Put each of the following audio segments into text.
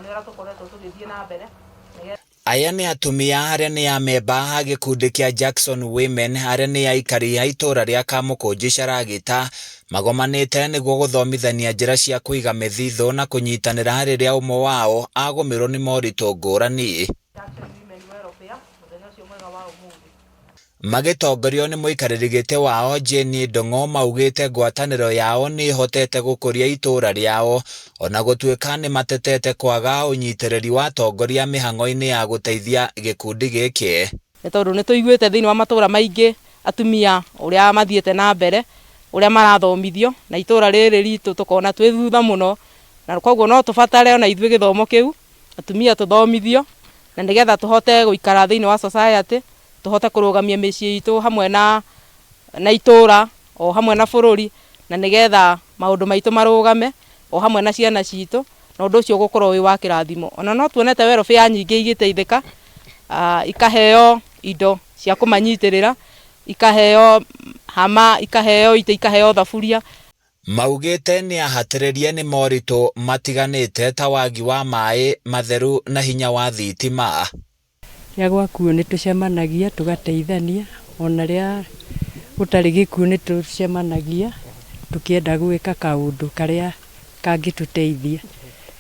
Ũguo nĩ ũrĩa tũkoretwo tũgĩthiĩ na mbere. Aya nĩ atumia arĩa nĩ amemba a gĩkundi kĩa Jackson Women arĩa nĩ aikari a itũũra rĩa Kamũkũnji Sharagita magomanĩte nĩguo gũthomithania njĩra cia kũiga mĩthithũ na kũnyitanĩra rĩrĩa ũmwe wao agũmĩrwo nĩ moritũ ngũrani. Jackson Women Welfare mũthenya ũcio mwega wa ũmũthĩ. Magĩtongorio nĩ mũikarĩri gĩtĩ wao Jane Ndung'u maugĩte ngwatanĩro yao nĩ ĩhotete gũkũria itũũra rĩao ona gũtuĩka nĩ matetete kwaga ũnyitĩrĩri wa atongoria mĩhang'o-inĩ ya gũteithia gĩkundi gĩkĩ. Nĩ tondũ nĩ tũiguĩte thĩinĩ wa matũũra maingĩ atumia ũrĩa mathiĩte na mbere, ũrĩa marathomithio, na itũũra rĩrĩ ritũ tũkona twĩ thutha mũno, na koguo no tũbatare ona ithuĩ gĩthomo kĩu, atumia tũthomithio, na nĩgetha tũhote gũikara thĩinĩ wa society, tũhote kũrũgamia mĩciĩ itũ hamwe na na itũũra o hamwe na bũrũri, na nĩgetha maũndũ maitũ marũgame o hamwe na ciana citũ, na ũndũ ũcio ũgũkorwo wĩ wa kĩrathimo. Ona no tuonete welfare nyingĩ igĩteithĩka, ikaheo indo cia kũmanyitĩrĩra, ikaheo hama, ikaheo itĩ, ikaheo thaburia. Maugĩte nĩ ahatĩrĩrie nĩ moritũ matiganĩte ta wagi wa maĩ matheru na hinya wa thitima. Rĩrĩa gwakuo nĩ tũcemanagia tũgateithania, ona rĩrĩa gũtarĩ gĩkuũ nĩ tũcemanagia tũkĩenda gwĩka kaũndũ karĩa kangĩtũteithia.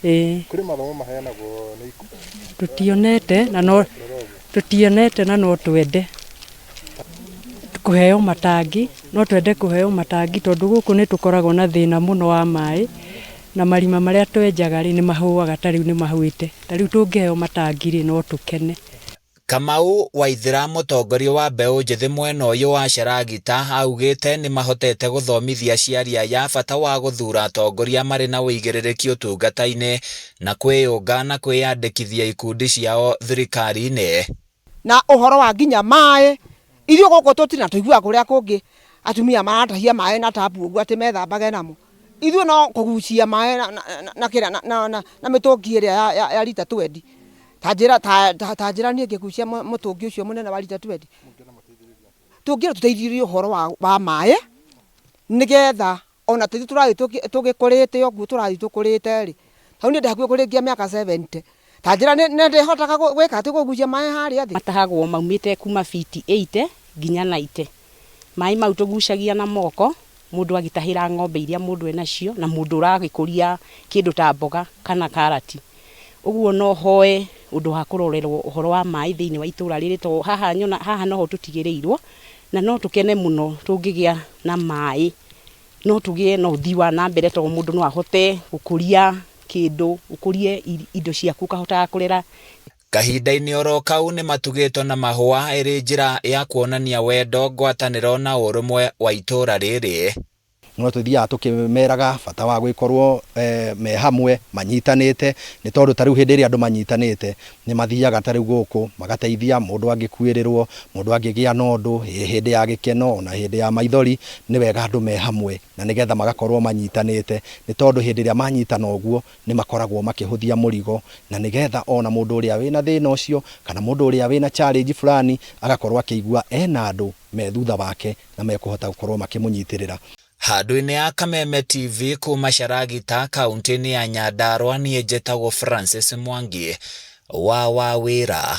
Ĩĩ. Kũrĩ mathomo maheanagwo nĩ ikundi? Tũtionete na no tũtionete na no twende kũheo matangi, no twende kũheo matangi tondũ gũkũ nĩ tũkoragwo na thĩna mũno wa maĩ, na marima marĩa twenjaga rĩ, nĩ mahũaga ta rĩu nĩ mahũĩte. Ta rĩu tũngĩheo matangi rĩ, no tũkene. Kamau Waithera mũtongoria wa mbeũ njĩthĩ mwena ũyũ wa Sharagita augĩte nĩmahotete gũthomithia aciari aya bata wa gũthura atongoria marĩ na ũigĩrĩrĩki ũtungata-inĩ na kwĩyũnga na kwĩyandĩkithia ikundi ciao thirikari-inĩ. Na ũhoro wa nginya maĩ, ithuĩ gũkũ tũtirĩ na tũiguaga kũrĩa kũngĩ atumia maratahia maĩ na tabu ũguo atĩ methambage namo. Ithuĩ no kũgucia maĩ na kĩrĩa na mĩtũngi ĩrĩa ya rita twendi. Ta njĩra ta njĩra niĩ ngĩgucia mũtũngi ũcio mũnene wa rita twendi. Tũngĩenda tũteithĩrĩrio ũhoro wa maĩ nĩgetha ona tũthiĩ tũrathiĩ tũgĩkũrĩte ũguo tũrathiĩ tũkũrĩte rĩ, hau niĩ ndĩ hakuhĩ kũrĩkia mĩaka seventy, ta njĩra nĩ ndĩhotaga gwĩka atĩ kũgucia maĩ harĩa thĩ. Matahagwo maumĩte kuma biti 80 nginya 90. Maĩ mau tũgucagia na moko, mũndũ agĩtahĩra ng'ombe iria mũndũ enacio na mũndũ ũragĩkũria kĩndũ ta mboga kana karati. Ũguo no hoe ũndũ wa kũrorerwo ũhoro wa maĩ thĩinĩ wa itũra rĩrĩ tondũ haha nyona haha noho tũtigĩrĩirwo na no tũkene mũno tũngĩgĩa na maĩ. No tũgĩe na ũthii wa na mbere tondũ mũndũ no ahote gũkũria kĩndũ, ũkũrie indo ciaku ũkahotaga kũrera. Kahinda-inĩ oro kau nĩ matugĩtwo na mahũa ĩrĩ njĩra ya kuonania wendo, ngwatanĩro na ũrũmwe wa itũũra rĩrĩ. No tũthiaga tũkĩmeraga bata wa gũgĩkorwo me hamwe manyitanĩte, nĩ tondũ ta rĩu hĩndĩ ĩrĩa andũ manyitanĩte nĩ mathiaga ta rĩu gũkũ magateithia mũndũ angĩkuĩrĩrwo, mũndũ angĩgĩa na ũndũ, hĩndĩ ya gĩkeno ona hĩndĩ ya maithori, nĩ wega andũ me hamwe na nĩgetha magakorwo manyitanĩte, nĩ tondũ hĩndĩ ĩrĩa manyitana ũguo nĩ makoragwo makĩhũthia mũrigo na nĩgetha ona mũndũ ũrĩa wĩna thĩna ũcio kana mũndũ ũrĩa wĩna challenge fulani agakorwo akĩigua ena andũ me thutha wake na mekũhota gũkorwo makĩmũnyitĩrĩra. Handũ-inĩ ya Kameme TV kuma Sharagita kaunti-inĩ ya Nyandarua niĩ njĩtagwo Francis Mwangi wa Wawĩra.